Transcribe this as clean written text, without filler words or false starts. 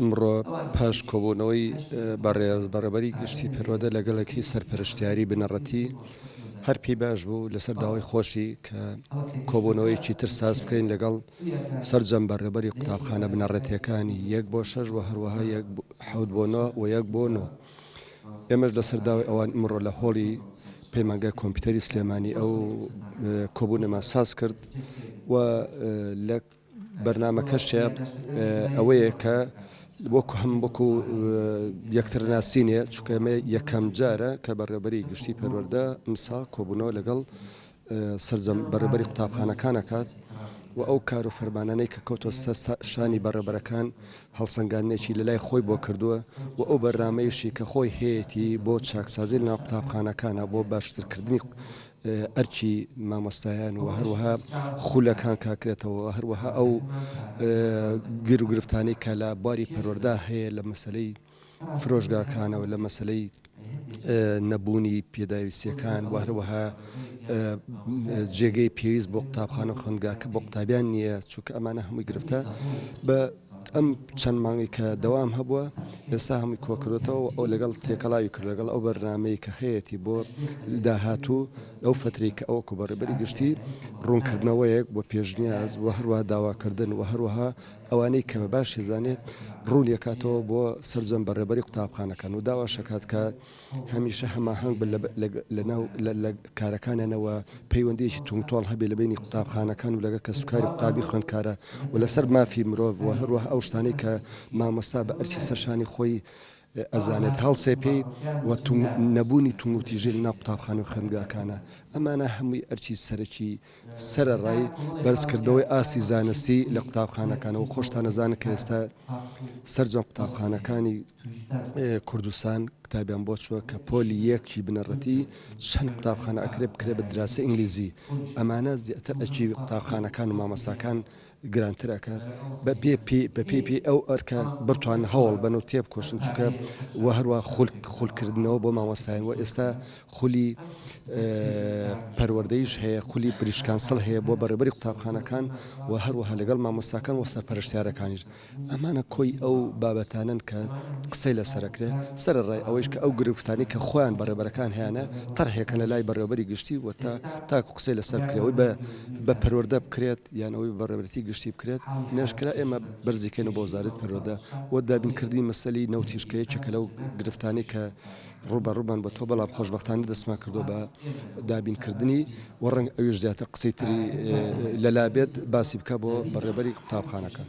ئمڕۆ پاش کۆبوونەوەی بەڕێز بەڕێوەبەری گشتی پەروەردە لەگەڵ یەکەی سەرپەرشتیاری بنەڕەتی هەر پێی باش بوو لەسەر داوای خۆشی کە کۆبوونەوەیەکی تر ساز بکەین لەگەڵ سەرجەم بەڕێوەبەری قوتابخانە بنەڕەتیەکانی یەک بۆ شەش و هەروەها یەک حەوت بۆ نۆ و یەک بۆ نۆ ئێمەش لەسەر داوای ئەوان ئمڕۆ لە هۆڵی پەیمانگای کۆمپیوتەری سلێمانی ئەو کۆبوونەمان ساز کرد و لە بەرنامەکەشێ ئەوەیە کە وەکو هەم وەکو یەکتر ناسینێ چونکە ئێمە یەکەم جارە کە بەڕێوەبەری گشتی پەروەردە ئمساڵ کۆبوونەوە لەگەڵ سەرجەم بەڕێوەبەری قوتابخانەکان ئەکات و ئەو کار و فەرمانانەی کە کەوتە سەر شانی بەڕێوەبەرەکان هەڵسەنگاندنێکی لەلای خۆی بۆ کردووە و ئەو بەرنامەیشی کە خۆی هەیەتی بۆ چاکسازی لەناو قوتابخانەکانە بۆ باشترکردنی ئەرکی مامۆستایان و هەروەها خولەکان کاکرێتەوە هەروەها ئەو گیروگرفتانەی کە لە بواری پەروەردە هەیە لە مەسەلەی فرۆشگاکانەوە لە مەسەلەی نەبوونی پێداویستیەکان و هەروەها جێگەی پێویست بۆ قوتابخانە و خوێندگاکە بۆ قوتابیان نییە چونکە ئەمانە هەمووی گرفتە بە ئەم چەند مانگی کە دەوام هەبووە ئێستا هەمووی کۆکردێتەوە ئەو لەگەڵ تێکەڵاوی کرد لەگەڵ ئەو بەرنمەی کە هەیەی بۆ داهاتوو لەو فترەی کە ئەوەکو بەڕێبەری گشتی ڕوونکردنەوەیەک بۆ پێشنیاز و هەروەها داواکردن و هەروەها ئەوانەی کە بە باشی زانێت ڕوونیەکاتەوە بۆ سەرجەم بەڕێبەری قوتابخانەکان و داواشەکات کە هەمیشە هەماهەنگ بن لەناو لە کارەکانیانەوە پەیوەندیەکی توندتۆڵ هەبێ لە بەینی قوتابخانەکان و لەگە کەسوکاری قوتابی خوێندکارە و لەسەر مافی مرۆڤ و هەروەها ئەو شتانەی کە مامۆستا بە ئەرکی سەرشانی خۆی ئەزانێت هەڵسێ پێی و نەبوونی توندوتیژی لەناو قوتابخانە و خوێندگاکانە ئەمانە هەمووی ئەرکی سەرەکی سەرەڕای بەرزکردنەوەی ئاستی زانستی لە قوتابخانەکانەوە خۆشتان ئەزانن کە ئێستا سەرجەم قوتابخانەکانی کوردستان کتابیان بۆ چووە کە پۆلی یەکی بنەڕەتی چەند قوتابخانە ئەکرێ بکرێ بە دراسی ئینگلیزی ئەمانە زیاتر ئەرکی قوتابخانەکان و مامۆستاکان گرانتر ئەکات بە پێ پێ بە پێی پێی ئەو ئەرکە بتوان هەوڵ بەن و تێبکۆشن چونکە و هەروە خول خولکردنەوە بۆ مامۆستایان و ئێستا خولی پەروەردەیش هەیە خولی British Council هەیە بۆ بەڕێوەبەری قوتابخانەکان و هەروەها لەگەڵ مامۆستاکان و سەرپەرشتیارەکانیش ئەمانە کۆی ئەو بابەتانەن کە قسەی لەسەر ئەکرێ، سەرەڕای ئەوەیش کە ئەو گرفتانەی کە خۆیان بەڕێوەبەرەکان هەیانە تەرحیەکەن لە لای بەڕێوەبەری گشتی و تا تاکو قسەی لەسەر بکرێ ئەوەی بە بە پەروەردە بکرێت یان ئەوەی بە بەڕێوەبەرێتی گشتی بکرێت نەشکرا ئێمە بەرزی کەینەوە بۆ وەزارەتی پەروەردە و دابینکردنی مەسەلەی نەوتیش کە یەکێکە لەو گرفتانەی کە ڕووبەڕوومان بۆتەوە بەڵام خۆشبەختانە دەستمان کردووە بە دابینکردنی و ڕەنگە ئەویش زیاتر قسەی تری لەلا بێت باسی بکە بۆ بەڕێوەبەری قوتابخانەکان.